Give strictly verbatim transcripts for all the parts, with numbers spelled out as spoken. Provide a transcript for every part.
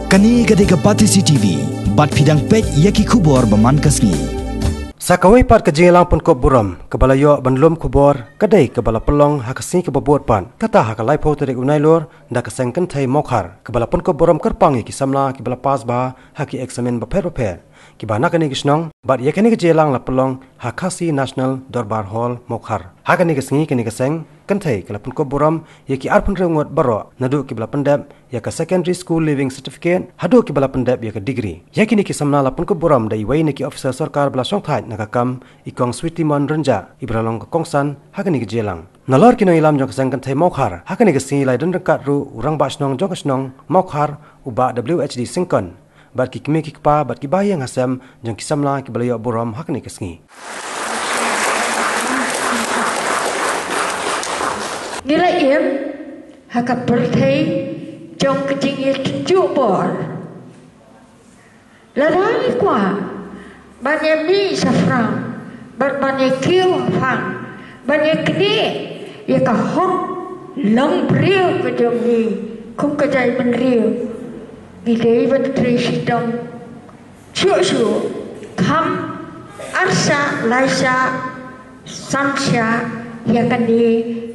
Kane ka dei ka Batesi T V, bad phi dang peit ïa ki khubor ba man ka sngi. Sa kawei pat ka jingïalang pynkup burom kaba la ïoh ban lum khubor ka dei kaba la pynlong ha ka sngi kaba bud pat, kata ha ka laiphew tarik u Nailur, da ka seng kynthei Mawkhar kaba la pynkup burom kyrpang ïa ki samla kiba la pass bha ha ki eksamin bapher bapher kiba na kane ka shnong. Bad ïa kane ka jingïalang la pynlong ha Khasi National Dorbar Hall, Mawkhar. Ha kane ka sngi kane ka seng kynthei ka la pynkup burom ïa ki arphew hynriew ngut baroh, naduh kiba la pyndep ïa ka Secondary School Leaving Certificate haduh kiba la pyndep ïa ka degree. Ïa kine ki samla la pynkup burom da iwei na ki officer sorkar ba la shongthait na ka kam, i Kong Sweetimon Rynjah, iba la long ka kongsan ha kane ka jingïalang. Nalor ki nongïalam jong ka seng kynthei Mawkhar ha kane ka sngi la ïadon ryngkat ruh u Rangbah Shnong jong ka shnong Mawkhar, u Bah W H D Syngkon, bad ki kmie ki kpa bad ki bahaïing hasem jong ki samla kiba la ïoh burom ha kane ka sngi. Ngi la im ha ka pyrthei jong ka jingïatynjuh bor. Lada ngi kwah ban ïamih shaphrang bad ban ïakiew hapdeng, ban ïaknieh ïa ka hok longbriew ka jong ngi kum ka jaitbynriew, ngi dei ban trei shitom shuh shuh, kham ar shah, lai shah, san shah ïa kane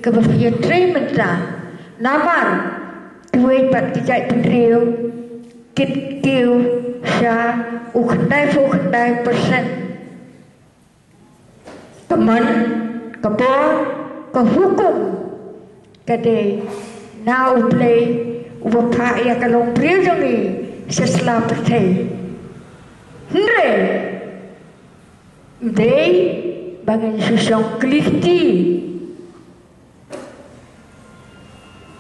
kaba phi ïatrei mynta. Namar kiwei pat ki jaitbynriew kin kiew sha u khyndaiphew khyndai percent. Ka mon, ka bor, ka hukum ka dei na U Blei uba phah ïa ka longbriew jong ngi sha sla pyrthei. Hynrei ym dei ba ngin shu shong kylli kti.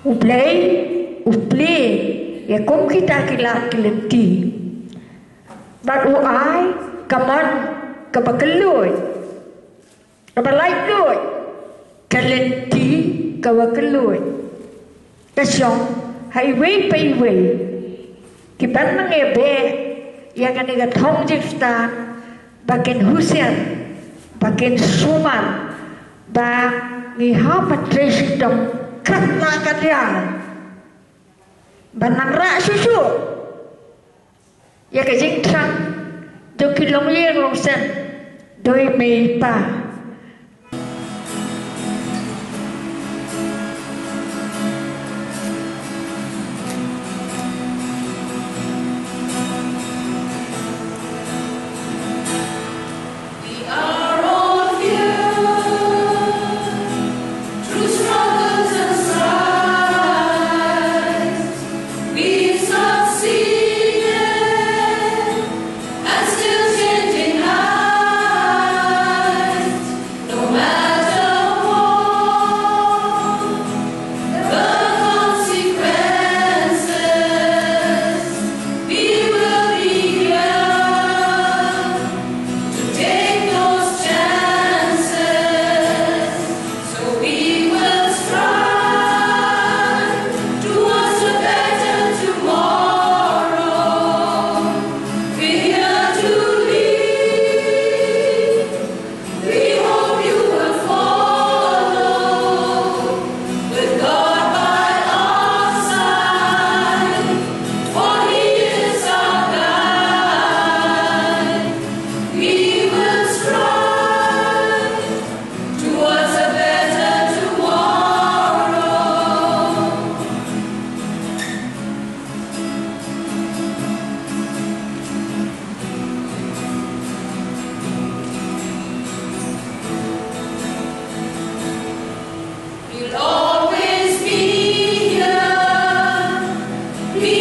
U Blei u plie ïa kum kita ki lad ki lynti, bad u ai ka mon kaba kylluid, kaba laitluid, ka lynti kaba kylluid. Ka shong ha iwei pa iwei. Ki ban nang ïa beh ïa kane ka thong jingstad, ba kin husiar, ba kin sumar, ba ngi hap ban trei shitom katba katba, ban nang rah shuh shuh ïa ka jingthrang jong ki longïing longsem, doi mei pa. We are all here through struggles and strife. We've succeeded and still changing lives. No matter what the consequences, we will be here to take those chances. So we will strive towards a better tomorrow. We're here to lead. We hope you will follow, with God by our side, for He is our guide. We will strive towards a better tomorrow. We'll always be here. Be